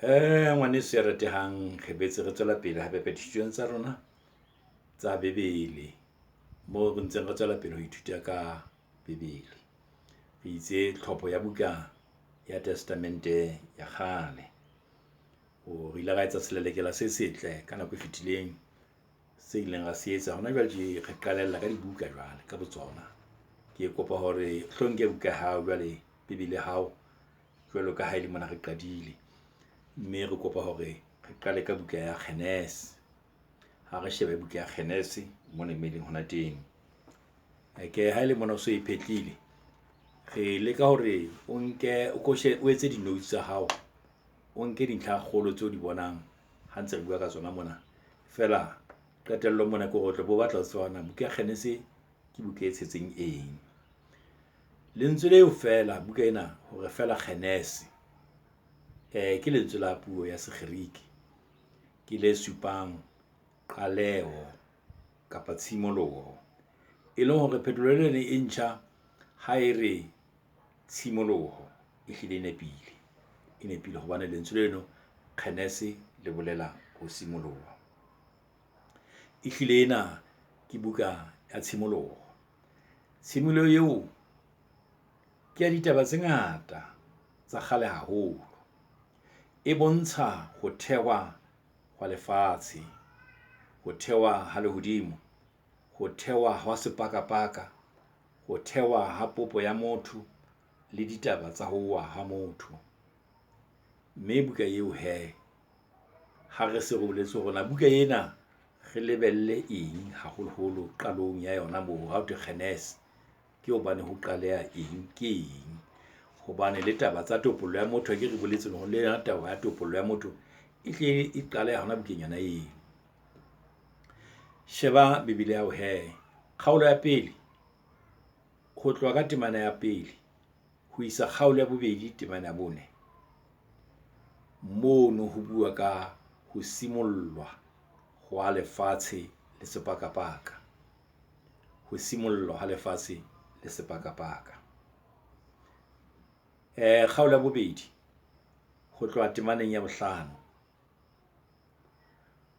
Ngwaneso ya ratehang, re boetse re tswela pele hape dithutong tsa rona tsa bebele, moo re ntseng re tswela pele ho ithuta ka bebele. Re itse tlhopho ya buka ya testamente ya kgale. Re ile ra etsa selelekela se setle ka nako e fetileng, se ileng ra se etsa. Hona jwale tje re qalella ka dibuka jwale ka botsona. Ke kopa hore hlo nke buka ya hao jwale, bebele ya hao jwalo ka ha ele mona re qadile. Mme re kopa hore re qale ka buka ya Genese. Ha re shebe buka ya Genese mona moo e leng hona teng. Ha ele mona o so e phetlile, re leka hore o nke o ko o etse di-notes tsa hao. O nke dintlha kgolo tseo di bonang ha ntse re bua ka tsona mona. Feela qetellong mona ke hore o tla be o batla ho tseba hore na buka ya Genese ke buka e tshetseng eng. Lentswe leo feela buka ena hore feela Genese, ke lentswe la puo ya sekgerike. Ke le supang qaleho kapa tshimoloho. E leng hore phetolelo ena e ntjha ha e re tshimoloho, e hlile e nepile. E nepile hobane lentswe leno kgenese le bolela ho simoloha. Ehlile ena ke buka ya tshimoloho. Tshimoloho eo ke ya ditaba tse ngata tsa kgale haholo. E bontsha ho thehwa hwa lefatshe, ho thehwa ha lehodimo, ho thehwa hwa sepakapaka, ho thehwa ha popo ya motho le ditaba tsa ho wa ha motho. Mme buka eo hee, ha re se re boletse hore na buka ena re lebelle eng, haholoholo qalong ya yona moo ha ho thwe kgenese. Ke hobane ho qaleha eng, ke eng? Hobane le taba tsa topollo ya motho, akere re boletse le yona taba ya topollo ya motho e hle e qaleha hona bukeng yona eo. Sheba bebele ya hao hee, kgaolo ya pele ho tloha ka temana ya pele ho isa kgaolo ya bobedi temana ya bone. Mono ho bua ka ho simollwa hwa lefatshe le sepakapaka. Ho simollwa ha lefatshe le sepakapaka. Kgaolo ya bobedi ho tloha temaneng ya bohlano,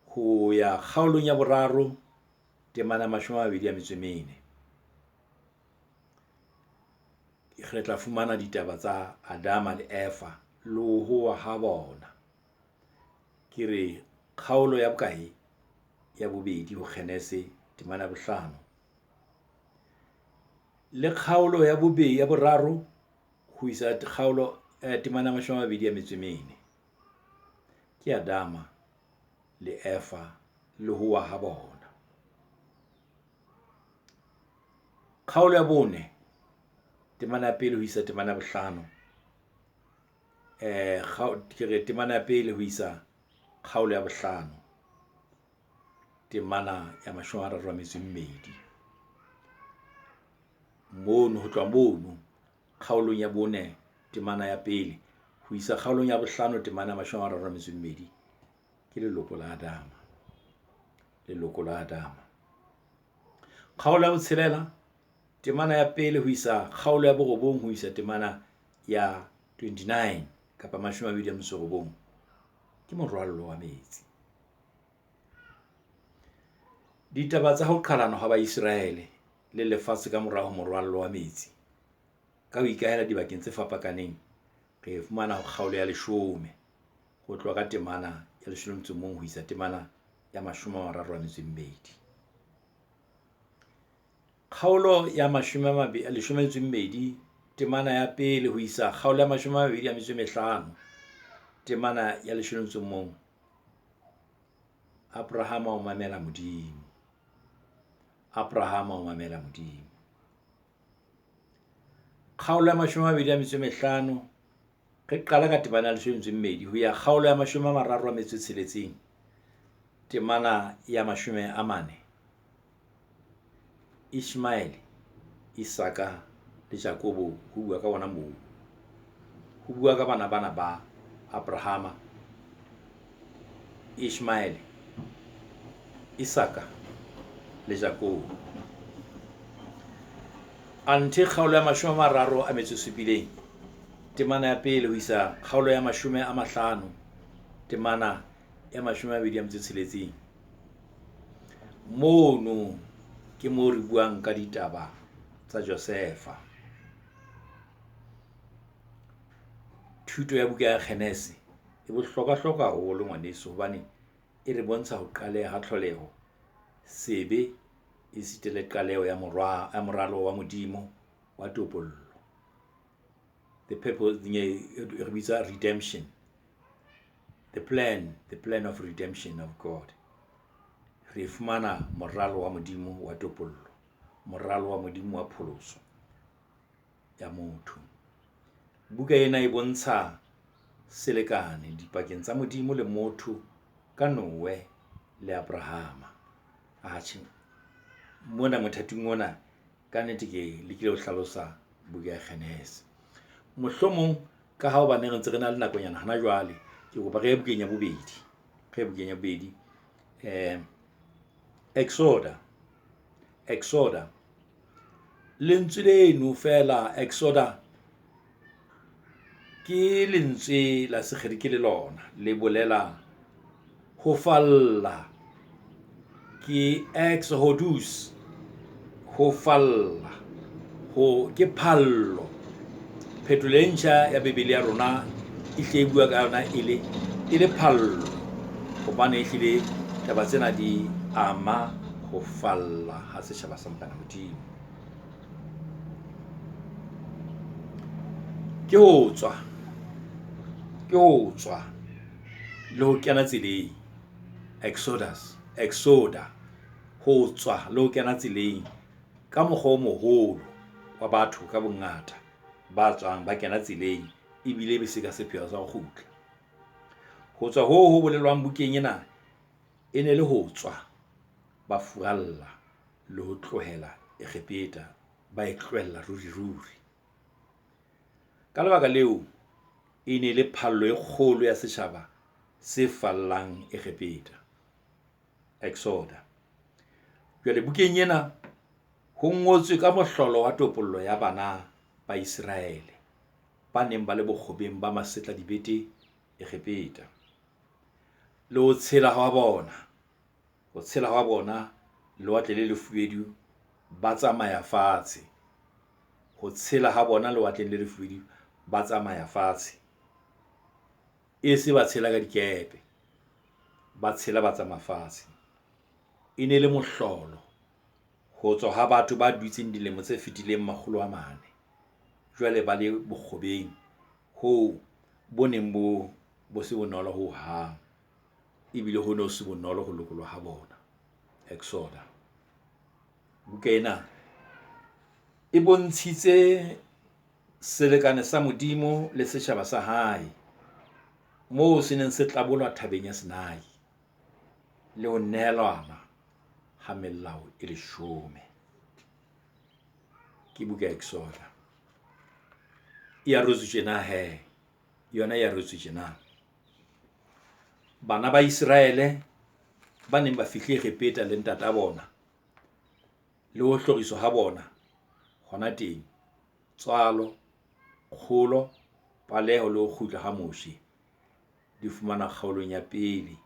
ho ya kgaolong ya boraro temana ya mashome a mabedi a metso e mene. Re tla fumana ditaba tsa Adama le Eva le ho wa ha bona. Ke re kgaolo ya bokae? Ya bobedi ho Kgenese temana ya bohlano. Le kgaolo ya ya boraro ho isa kgaolo temana ya mashome a mabedi a metso e mene. Ke Adama le Eva le ho wa ha bona. Kgaolo ya bone, temana ya pele ho isa temana ya bohlano. Ke re temana ya pele ho isa kgaolo ya bohlano, temana ya mashome a mararo a metso e mmedi. Mono, ho tloha mono kgaolong ya bone temana ya pele ho isa kgaolong ya bohlano temana ya mashome a mararo a metso e mmedi. Ke leloko la Adama, leloko la Adama. Kgaolo ya botshelela, temana ya pele ho isa kgaolo ya borobong ho isa temana ya 29 kapa mashome a mabedi a metso e robong. Ke morwallo wa metsi. Ditaba tsa ho qhalana hwa Baiseraele le lefatshe ka mora ho morwallo wa metsi, ka ho ikahela dibakeng tse fapakaneng, re e fumana ho kgaolo ya leshome. Ho tloha ka temana ya leshome le motso o mong ho isa temana ya mashome a mararo a metso e mmedi. Kgaolo ya mashome a leshome le metso e mmedi temana ya pele ho isa kgaolo ya mashome a mabedi a metso e mehlano, temana ya leshome le motso o mong. Abrahama o mamela Modimo, Abrahama o mamela Modimo. Kgaolo ya mashome a mabedi a metso e mehlano, re qala ka temana ya leshome le metso e mmedi ho ya kgaolo ya mashome a mararo a metso e tsheletseng, temana ya mashome a mane. Ishmaele, Isaka le Jakobo ho bua ka bona moo. Ho bua ka bana bana ba Abrahama, Ishmaele, Isaka le Jakobo. Anthe kgaolo ya mashome a mararo a metso e supileng, temana ya pele ho isa kgaolo ya mashome a mahlano. temana ya 26. Mono ke moo re buang ka ditaba tsa Josefa. Thuto ya buka ya Genese e bohlokwa-hlokwa haholo ngwaneso hobane e re bontsha ho qaleha ha tlholeho, sebe esita le qaleho ya moralo wa Modimo wa topollo. The purpose re bitsa redemption. The plan, the plan of redemption of God. Re fumana moralo wa Modimo wa topollo, moralo wa Modimo wa pholoso ya motho. Buka ena e bontsha selekane dipakeng tsa Modimo le motho ka Noe le Abrahama. Atjhe, mona mothating ona ka nnete ke lekile ho hlalosa buka ya Genese. Mohlomong ka ha hobane re ntse re na le nakonyana hona jwale, ke kopa re ye bukeng ya bobedi. Re ye bukeng ya bobedi. Exoda, Exoda. Lentswe leno feela Exoda ke lentswe la Segerike le lona le bolela ho falla. Ke exodus, ho falla, ho ke phallo. Phetolelo e ntjha ya Bibele ya rona e hle e bua ka yona e le e le phallo, hobane ehlile taba tsena di ama ho falla ha setjhaba sa Morena Modimo. Ke ho tswa, ke ho tswa le ho kena tseleng. Exodus, Exoda, ho tswa le ho kena tseleng ka mokgwa o moholo wa batho ka bongata ba tswang ba kena tseleng ebile be se ka sepheo sa ho kgutla. Ho tswa hoo ho bolelwang bukeng ena e ne le ho tswa ba furalla le ho tlohela Egepeta, ba e tlohella ruri ruri. Ka lebaka leo, e ne le phallo e kgolo ya setjhaba se fallang Egepeta. Exoda. Jwale bukeng ena ho ngotswe ka mohlolo wa topollo ya bana ba Iseraele ba neng ba le bokgobeng ba masetladibete Egepeta. Le ho tshela hwa bona, ho tshela hwa bona Lewatle le Lefubedu ba tsamaya fatshe. Ho tshela ha bona Lewatleng le Lefubedu ba tsamaya fatshe. E se ba tshela ka dikepe, ba tshela ba tsamaya fatshe. E ne le mohlolo ho tswa ha batho ba dutseng dilemo tse fetileng 400 jwale ba le bokgobeng hoo bo neng bo bo se bonolo hohang. Ebile ho no se bonolo ho lokoloha ha bona. Exoda. Buka ena e bontshitse selekane sa Modimo le setjhaba sa hae, moo se neng se tlabolwa thabeng ya Sinai le ho nehelwana ha melao e leshome. Ke buka ya Exoda. E arotswe tjena he, yona e arotswe tjena. Bana ba Iseraele ba neng ba fihle Egepeta le ntata bona, le ho hloriswa ha bona hona teng. Tswalo, kgolo, paleho le ho kgutla ha Moshe di fumanwa kgaolong ya pele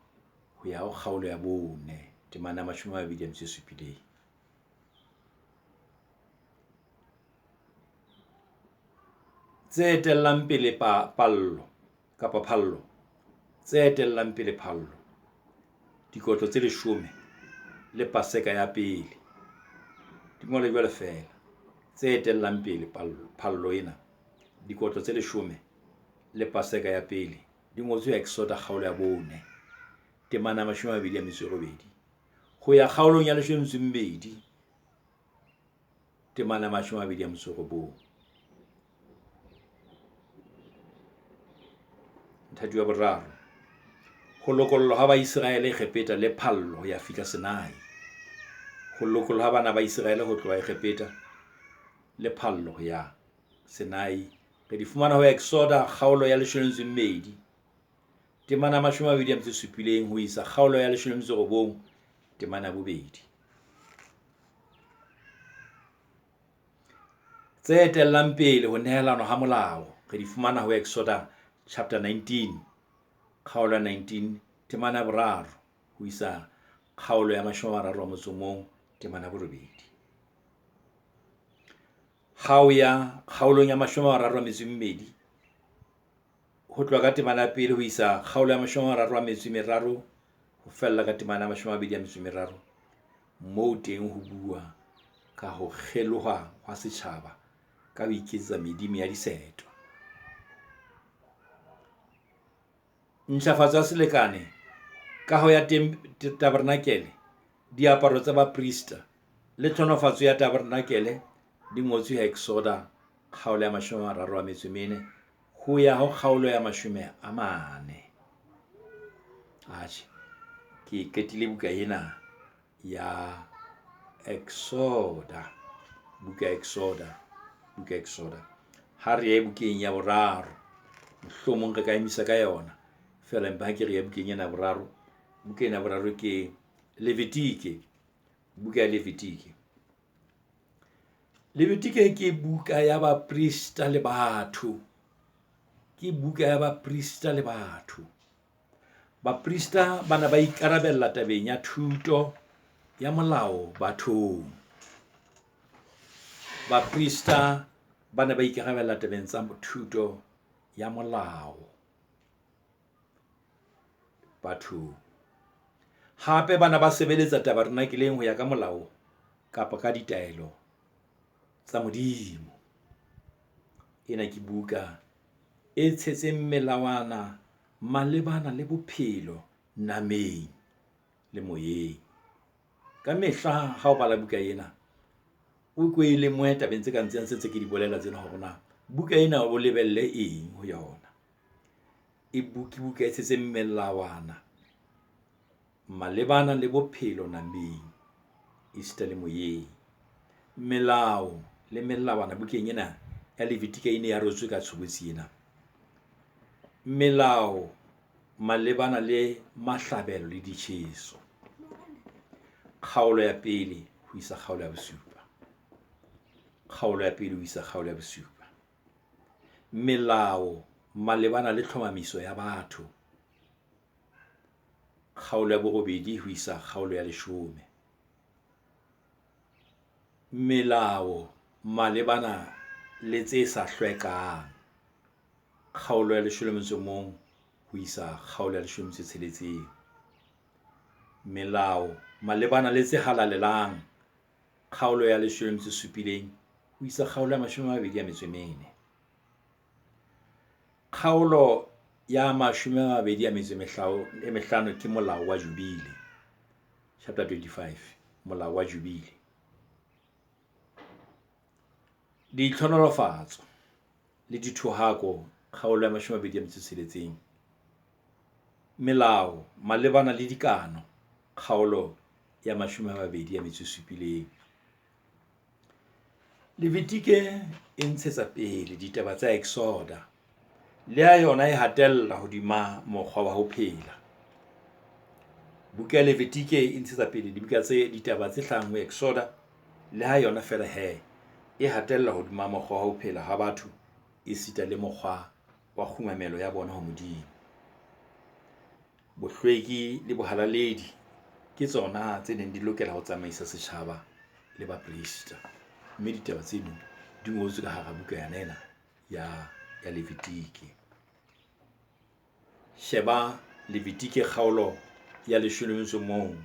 ho ya ho kgaolo ya bone, temana ya 27. Tse etellang pele pallo kapa phallo, tse etellang pele phallo, dikotlo tse leshome le Paseka ya pele. Di ngolwe jwalo feela. Tse etellang pele phallo ena, dikotlo tse leshome le Paseka ya pele di ngotswe Exoda kgaolo ya 4, temana ya 28 ho ya kgaolong ya 12, temana ya 29. Mothati wa boraro, ho lokollwa ha Baiseraele Egepeta le phallo ho ya fihla Sinai. Ho lokollwa ha bana ba Iseraele ho tloha Egepeta le phallo ho ya Sinai. Re di fumana ho Exoda kgaolo ya 12, temana ya 27 ho isa kgaolo ya 19, temana ya 2. Tse etellang pele ho nehelanwa ha molao re di fumana ho Exoda chapter 19, Kgaolo ya 19, temana ya boraro ho isa kgaolo ya 31, temana ya borobedi. Ha o ya kgaolong ya 32, ho tloha ka temana ya pele ho isa kgaolo ya 33, ho fella ka temana ya 23, moo teng ho bua ka ho kgeloha hwa setjhaba ka ho iketsetsa medimo ya disetwa. Ntjhafatso ya selekane, kaho ya tabernakele, diaparo tsa baprista, le tlhonolofatso ya tabernakele di ngotswe ho Exoda kgaolo ya 34 ho ya ho kgaolo ya 40. Atjhe, ke qetile buka ena ya Exoda. Buka ya Exoda, buka ya Exoda. Ha re ye bukeng ya boraro, mohlomong re ka emisa ka yona. Feela empa ha ke re ye bukeng ena ya boraro. Buka ena ya boraro ke Levitike, buka ya Levitike. Levitike ke buka ya baprista le batho. Ke buka ya baprista le batho. Baprista ba ne ba ikarabella tabeng ya thuto ya molao bathong. Baprista ba ne ba ikarabella tabeng tsa thuto ya molao bathong. Hape ba ne ba sebeletsa tabernakeleng ho ya ka molao kapa ka ditaelo tsa Modimo. Ena ke buka e tshetseng melawana malebana le bophelo nameng le moyeng. Ka mehla ha o bala buka ena, o ko e lemohe tabeng tse kang tsena tse ntse ke di bolela tsena hore na buka ena o lebelle eng ho yona. E ke buka e tshetseng melawana malebana le bophelo nameng esita le moyeng. Melao le melawana bukeng ena ya Levitike e ne e arotswe ka tshobotsi ena. Melao malebana le mahlabelo le ditjheso. Kgaolo ya 1 ho isa kgaolo ya bosupa. Kgaolo ya 1 ho isa kgaolo ya bosupa. Melao malebana le tlhomamiso ya batho. Kgaolo ya 8 ho isa kgaolo ya 10. Melao malebana le tse sa hlwekang. Kgaolo ya 11 ho isa kgaolo ya 16. Melao malebana le tse halalelang. Kgaolo ya 17 ho isa kgaolo ya 24. Kgaolo ya 25 ke molao wa Jubile. Chapter 25, molao wa Jubile. Ditlhonolofatso le dithohako, kgaolo ya 26. Melao malebana le dikano, kgaolo ya 27. Levitike e ntshetsa pele ditaba tsa Exoda, le ha yona e hatella hodima mokgwa wa ho phela. Buka ya Levitike e ntshetsa pele dibuka tse ditaba tse hlahang ho Exoda, le ha yona feela he e hatella hodima mokgwa wa ho phela ha batho esita le mokgwa wa kgumamelo ya bona ho Modimo. Bohlweki le bohalaledi ke tsona tse neng di lokela ho tsamaisa setjhaba le baprista. Mme ditaba tseno di ngotswe ka hara buka yona ena ya Levitike. Sheba Levitike kgaolo ya 11,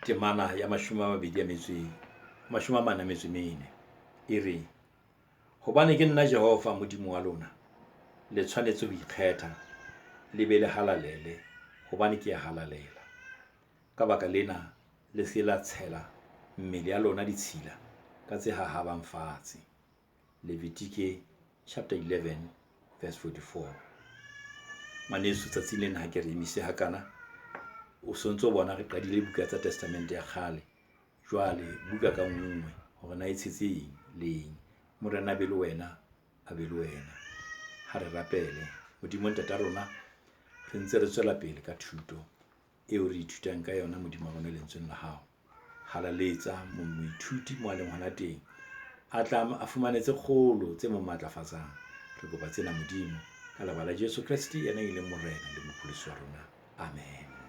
temana ya 44. E re, hobane ke nna Jehova Modimo wa lona, le tshwanetse ho ikgetha, le be le halalele, hobane ke a halalela. Ka baka lena, le se la tshela mmele ya lona ditshila ka tse hahabang fatshe. Levitike chapter 11 verse 44. Ngwaneso, tsatsing lena ha ke re emise hakana, o sontso o bona re qadile buka tsa Testamente ya kgale. Jwale buka ka nngwe hore na e tshetse eng le eng. Morena a be le wena, a be le wena. Ha re rapele. Modimo Ntata rona, re ntse re tswela pele ka thuto eo re ithutang ka yona Modimo wa rona lentsweng la hao. Halaletsa moithuti mo a leng hona teng, a tla a fumane tse kgolo tse mo matlafatsang. Re kopa tsena Modimo. Ka lebaka la Jesu Kreste, yena e leng Morena le Mopholosi wa rona. Amen.